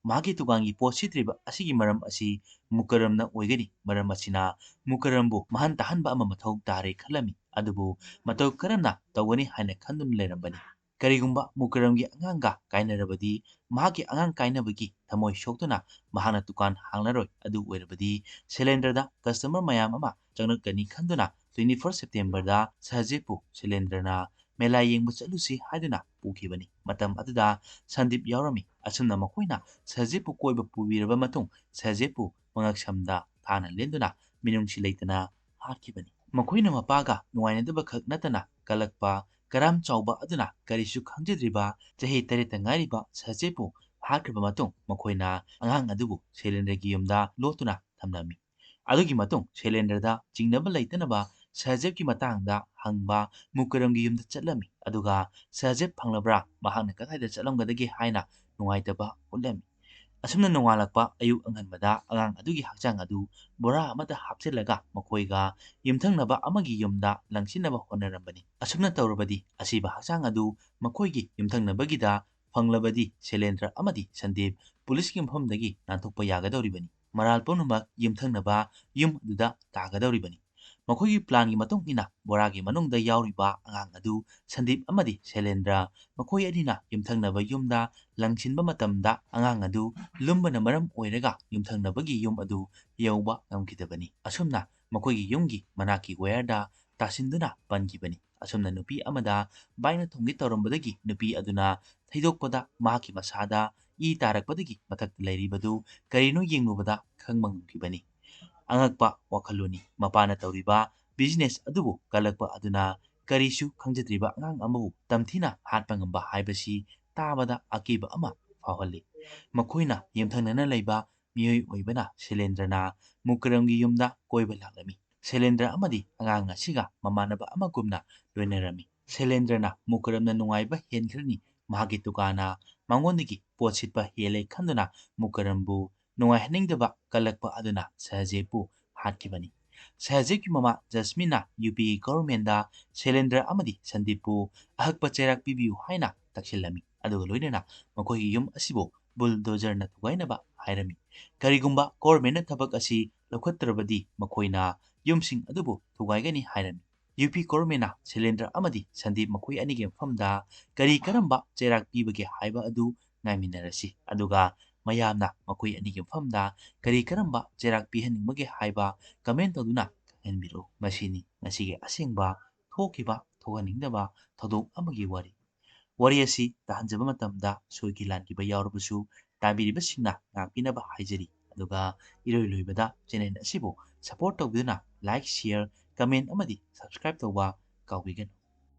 ꯃꯍꯥꯛꯀꯤ ꯗꯨꯀꯥꯟꯒꯤ ꯄꯣꯠ ꯁꯤꯠꯇ꯭ꯔꯤꯕ ꯑꯁꯤꯒꯤ ꯃꯔꯝ ꯑꯁꯤ ꯃꯨꯀꯔꯝꯅ ꯑꯣꯏꯒꯅꯤ꯫ ꯃꯔꯝ ꯑꯁꯤꯅ ꯃꯨꯀꯔꯝꯕꯨ ꯃꯍꯟ ꯇꯥꯍꯟꯕ ꯑꯃ ꯃꯊꯧ ꯇꯥꯔꯦ ꯈꯜꯂꯝꯃꯤ꯫ ꯑꯗꯨꯕꯨ ꯃꯇꯧ ꯀꯔꯝꯅ ꯇꯧꯒꯅꯤ ꯍꯥꯏꯅ ꯈꯟꯗꯨꯅ ꯂꯩꯔꯝꯕꯅꯤ꯫ ꯀꯔꯤꯒꯨꯝꯕ ꯃꯨꯀꯔꯝꯒꯤ ꯑꯉꯥꯡꯒ ꯀꯥꯏꯅꯔꯕꯗꯤ ꯃꯍꯥꯛꯀꯤ ꯑꯉꯥꯡ ꯀꯥꯏꯅꯕꯒꯤ ꯊꯃꯣꯏ ꯁꯣꯛꯇꯨꯅ ꯃꯍꯥꯛꯅ ꯗꯨꯀꯥꯟ ꯍꯥꯡꯂꯔꯣꯏ꯫ ꯑꯗꯨ ꯑꯣꯏꯔꯕꯗꯤ ꯁꯦꯂꯦꯟꯗ꯭ꯔꯗ ꯀꯁꯇꯃꯔ ꯃꯌꯥꯝ ꯑꯃ ꯆꯪꯂꯛꯀꯅꯤ ꯈꯟꯗꯨꯅ twenty four Septemberꯗ ꯁꯍꯖꯦꯕꯄꯨ ꯁꯦꯂꯦꯟꯗ꯭ꯔꯅ ꯃꯦꯂꯥ ꯌꯦꯡꯕ ꯆꯠꯂꯨꯁꯤ ꯍꯥꯏꯗꯨꯅ ꯄꯨꯈꯤꯕꯅꯤ꯫ ꯃꯇꯝ ꯑꯗꯨꯗ ꯁꯟꯗꯤꯞ ꯌꯥꯎꯔꯝꯃꯤ꯫ ꯑꯁꯨꯝꯅ ꯃꯈꯣꯏꯅ ꯁꯍꯖꯦꯕꯄꯨ ꯀꯣꯏꯕ ꯄꯨꯕꯤꯔꯕ ꯃꯇꯨꯡ ꯁꯍꯖꯦꯕꯄꯨ ꯃꯉꯛꯁꯝꯗ ꯊꯥꯅ ꯂꯦꯟꯗꯨꯅ ꯃꯤꯅꯨꯡꯁꯤ ꯂꯩꯇꯅ ꯍꯥꯠꯈꯤꯕꯅꯤ꯫ ꯃꯈꯣꯏꯅ ꯃꯄꯥꯒ ꯅꯨꯡꯉꯥꯏꯅꯗꯕ ꯈꯛ ꯅꯠꯇꯅ ꯀꯂꯛꯄ ꯀꯔꯥꯝ ꯆꯥꯎꯕ ꯑꯗꯨꯅ ꯀꯔꯤꯁꯨ ꯈꯪꯖꯗ꯭ꯔꯤꯕ ꯆꯍꯤ ꯇꯔꯦꯠꯇ ꯉꯥꯏꯔꯤꯕ ꯁꯍꯖꯦꯕꯄꯨ ꯍꯥꯠꯈ꯭ꯔꯕ ꯃꯇꯨꯡ ꯃꯈꯣꯏꯅ ꯑꯉꯥꯡ ꯑꯗꯨꯕꯨ ꯁꯦꯂꯦꯟꯗ꯭ꯔꯒꯤ ꯌꯨꯝꯗ ꯂꯣꯠꯇꯨꯅ ꯊꯝꯂꯝꯃꯤ꯫ ꯑꯗꯨꯒꯤ ꯃꯇꯨꯡ ꯁꯦꯂꯦꯟꯗ꯭ꯔꯗ ꯆꯤꯡꯅꯕ ꯂꯩꯇꯅꯕ ꯁꯍꯖꯦꯕꯀꯤ ꯃꯇꯥꯡꯗ ꯍꯪꯕ ꯃꯨꯀꯔꯝꯒꯤ ꯌꯨꯝꯗ ꯆꯠꯂꯝꯃꯤ꯫ ꯑꯗꯨꯒ ꯁꯍꯖꯦꯕ ꯐꯪꯂꯕ꯭ꯔꯥ, ꯃꯍꯥꯛꯅ ꯀꯗꯥꯏꯗ ꯆꯠꯂꯝꯒꯗꯒꯦ ꯍꯥꯏꯅ ꯅꯨꯡꯉꯥꯏꯇꯕ ꯎꯠꯂꯝꯃꯤ꯫ ꯑꯁꯨꯝꯅ ꯅꯣꯡꯉꯥꯜꯂꯛꯄ ꯑꯌꯨꯛ ꯑꯉꯟꯕꯗ ꯑꯉꯥꯡ ꯑꯗꯨꯒꯤ ꯍꯛꯆꯥꯡ ꯑꯗꯨ ꯕꯣꯔꯥ ꯑꯃꯗ ꯍꯥꯞꯆꯤꯜꯂꯒ ꯃꯈꯣꯏꯒ ꯌꯨꯝꯊꯪꯅꯕ ꯑꯃꯒꯤ ꯌꯨꯝꯗ ꯂꯪꯁꯤꯟꯅꯕ ꯍꯣꯠꯅꯔꯝꯕꯅꯤ꯫ ꯑꯁꯨꯝꯅ ꯇꯧꯔꯕꯗꯤ ꯑꯁꯤꯕ ꯍꯛꯆꯥꯡ ꯑꯗꯨ ꯃꯈꯣꯏꯒꯤ ꯌꯨꯝꯊꯪꯅꯕꯒꯤꯗ ꯐꯪꯂꯕꯗꯤ ꯁꯦꯂꯦꯟꯗ꯭ꯔ ꯑꯃꯗꯤ ꯁꯟꯗꯤꯞ ꯄꯨꯂꯤꯁꯀꯤ ꯃꯐꯝꯗꯒꯤ ꯅꯥꯟꯊꯣꯛꯄ ꯌꯥꯒꯗꯧꯔꯤꯕꯅꯤ꯫ ꯃꯔꯥꯜ ꯄꯨꯝꯅꯃꯛ ꯌꯨꯝꯊꯪꯅꯕ ꯌꯨꯝ ꯑꯗꯨꯗ ꯇꯥꯒꯗꯧꯔꯤꯕꯅꯤ꯫ ꯃꯈꯣꯏꯒꯤ ꯄ꯭ꯂꯥꯟꯒꯤ ꯃꯇꯨꯡ ꯏꯟꯅ ꯕꯣꯔꯥꯒꯤ ꯃꯅꯨꯡꯗ ꯌꯥꯎꯔꯤꯕ ꯑꯉꯥꯡ ꯑꯗꯨ ꯁꯟꯗꯤꯞ ꯑꯃꯗꯤ ꯁꯦꯂꯦꯟꯗ꯭ꯔ, ꯃꯈꯣꯏ ꯑꯅꯤꯅ ꯌꯨꯝꯊꯪꯅꯕ ꯌꯨꯝꯗ ꯂꯪꯁꯤꯟꯕ ꯃꯇꯝꯗ ꯑꯉꯥꯡ ꯑꯗꯨ ꯂꯨꯝꯕꯅ ꯃꯔꯝ ꯑꯣꯏꯔꯒ ꯌꯨꯝꯊꯪꯅꯕꯒꯤ ꯌꯨꯝ ꯑꯗꯨ ꯌꯧꯕ ꯉꯝꯈꯤꯗꯕꯅꯤ꯫ ꯑꯁꯨꯝꯅ ꯃꯈꯣꯏꯒꯤ ꯌꯨꯝꯒꯤ ꯃꯅꯥꯛꯀꯤ ꯋꯥꯌꯔꯗ ꯇꯥꯁꯤꯟꯗꯨꯅ ꯄꯟꯈꯤꯕꯅꯤ꯫ ꯑꯁꯨꯝꯅ ꯅꯨꯄꯤ ꯑꯃꯗ ꯕꯥꯏꯛꯅ ꯊꯣꯝꯒꯦ ꯇꯧꯔꯝꯕꯗꯒꯤ ꯅꯨꯄꯤ ꯑꯗꯨꯅ ꯊꯩꯗꯣꯛꯄꯗ ꯃꯍꯥꯛꯀꯤ ꯃꯁꯥꯗ ꯏ ꯇꯥꯔꯛꯄꯗꯒꯤ ꯃꯊꯛꯇ ꯂꯩꯔꯤꯕꯗꯨ ꯀꯔꯤꯅꯣ ꯌꯦꯡꯂꯨꯕꯗ ꯈꯪꯕ ꯉꯝꯈꯤꯕꯅꯤ꯫ ꯑꯉꯛꯄ ꯋꯥꯈꯜꯂꯣꯟꯅꯤ꯫ ꯃꯄꯥꯅ ꯇꯧꯔꯤꯕ ꯕꯤꯖꯤꯅꯦꯁ ꯑꯗꯨꯕꯨ ꯀꯜꯂꯛꯄ ꯑꯗꯨꯅ ꯀꯔꯤꯁꯨ ꯈꯪꯖꯗ꯭ꯔꯤꯕ ꯑꯉꯥꯡ ꯑꯃꯕꯨ ꯇꯝꯊꯤꯅ ꯍꯥꯠꯄ ꯉꯝꯕ ꯍꯥꯏꯕꯁꯤ ꯇꯥꯕꯗ ꯑꯀꯤꯕ ꯑꯃ ꯐꯥꯎꯍꯜꯂꯤ꯫ ꯃꯈꯣꯏꯅ ꯌꯨꯝꯊꯪꯅꯅ ꯂꯩꯕ ꯃꯤꯑꯣꯏ ꯑꯣꯏꯕꯅ ꯁꯦꯂꯦꯟꯗ꯭ꯔꯅ ꯃꯨꯀꯔꯝꯒꯤ ꯌꯨꯝꯗ ꯀꯣꯏꯕ ꯂꯥꯛꯂꯝꯃꯤ꯫ ꯁꯦꯂꯦꯟꯗ꯭ꯔ ꯑꯃꯗꯤ ꯑꯉꯥꯡ ꯑꯁꯤꯒ ꯃꯃꯥꯟꯅꯕ ꯑꯃꯒꯨꯝꯅ ꯂꯣꯏꯅꯔꯝꯃꯤ꯫ ꯁꯦꯂꯦꯟꯗ꯭ꯔꯅ ꯃꯨꯀꯔꯝꯅ ꯅꯨꯡꯉꯥꯏꯕ ꯍꯦꯟꯈ꯭ꯔꯅꯤ꯫ ꯃꯍꯥꯛꯀꯤ ꯗꯨꯀꯥꯟꯅ ꯃꯉꯣꯟꯗꯒꯤ ꯄꯣꯠ ꯁꯤꯠꯄ ꯍꯦꯜꯂꯦ ꯈꯟꯗꯨꯅ ꯃꯨꯀꯔꯝꯕꯨ ꯅꯨꯡꯉꯥꯏꯍꯟꯅꯤꯡꯗꯕ ꯀꯜꯂꯛꯄ ꯑꯗꯨꯅ ꯁꯍꯖꯦꯕꯄꯨ ꯍꯥꯠꯈꯤꯕꯅꯤ꯫ ꯁꯍꯖꯦꯕꯀꯤ ꯃꯃꯥ ꯖꯁꯃꯤꯟꯅ ꯌꯨ ꯄꯤꯒꯤ ꯒꯣꯚꯔꯟꯃꯦꯟꯗ ꯁꯦꯂꯦꯟꯗ꯭ꯔ ꯑꯃꯗꯤ ꯁꯟꯗꯤꯞꯄꯨ ꯑꯍꯛꯄ ꯆꯩꯔꯥꯛ ꯄꯤꯕꯤꯌꯨ ꯍꯥꯏꯅ ꯇꯛꯁꯤꯜꯂꯝꯃꯤ꯫ ꯑꯗꯨꯒ ꯂꯣꯏꯅꯅ ꯃꯈꯣꯏꯒꯤ ꯌꯨꯝ ꯑꯁꯤꯕꯨ ꯕꯨꯜꯗꯣꯖꯔꯅ ꯊꯨꯒꯥꯏꯅꯕ ꯍꯥꯏꯔꯝꯃꯤ꯫ ꯀꯔꯤꯒꯨꯝꯕ ꯒꯣꯚꯔꯟꯃꯦꯟꯅ ꯊꯕꯛ ꯑꯁꯤ ꯂꯧꯈꯠꯇ꯭ꯔꯕꯗꯤ ꯃꯈꯣꯏꯅ ꯌꯨꯝꯁꯤꯡ ꯑꯗꯨꯕꯨ ꯊꯨꯒꯥꯏꯒꯅꯤ ꯍꯥꯏꯔꯝꯃꯤ꯫ ꯌꯨ ꯄꯤ ꯒꯣꯚꯔꯟꯃꯦꯟꯅ ꯁꯦꯂꯦꯟꯗ꯭ꯔ ꯑꯃꯗꯤ ꯁꯟꯗꯤꯞ ꯃꯈꯣꯏ ꯑꯅꯤꯒꯤ ꯃꯐꯝꯗ ꯀꯔꯤ ꯀꯔꯝꯕ ꯆꯩꯔꯥꯛ ꯄꯤꯕꯒꯦ ꯍꯥꯏꯕ ꯑꯗꯨ ꯉꯥꯏꯃꯤꯟꯅꯔꯁꯤ꯫ ꯑꯗꯨꯒ ꯃꯌꯥꯝꯅ ꯃꯈꯣꯏ ꯑꯅꯤꯒꯤ ꯃꯐꯝꯗ ꯀꯔꯤ ꯀꯔꯝꯕ ꯆꯩꯔꯥꯛ ꯄꯤꯍꯟꯅꯤꯡꯕꯒꯦ ꯍꯥꯏꯕ ꯀꯃꯦꯟ ꯇꯧꯗꯨꯅ ꯈꯪꯍꯟꯕꯤꯔꯛꯎ꯫ ꯃꯁꯤꯅꯤ ꯉꯁꯤꯒꯤ ꯑꯁꯦꯡꯕ ꯊꯣꯛꯈꯤꯕ ꯊꯣꯛꯍꯟꯅꯤꯡꯗꯕ ꯊꯧꯗꯣꯛ ꯑꯃꯒꯤ ꯋꯥꯔꯤ꯫ ꯋꯥꯔꯤ ꯑꯁꯤ ꯇꯥꯍꯟꯖꯕ ꯃꯇꯝꯗ ꯁꯣꯏꯈꯤ ꯂꯥꯟꯈꯤꯕ ꯌꯥꯎꯔꯕꯁꯨ ꯇꯥꯕꯤꯔꯤꯕꯁꯤꯡꯅ ꯉꯥꯛꯄꯤꯅꯕ ꯍꯥꯏꯖꯔꯤ꯫ ꯑꯗꯨꯒ ꯏꯔꯣꯏ ꯂꯣꯏꯕꯗ ꯆꯦꯅꯦꯜ ꯑꯁꯤꯕꯨ ꯁꯄꯣꯔꯠ ꯇꯧꯕꯤꯗꯨꯅ ꯂꯥꯏꯛ, ꯁꯤꯌꯔ, ꯀꯃꯦꯟ ꯑꯃꯗꯤ ꯁꯕꯁꯀ꯭ꯔꯥꯏꯕ ꯇꯧꯕ ꯀꯥꯎꯕꯤꯒꯅꯨ꯫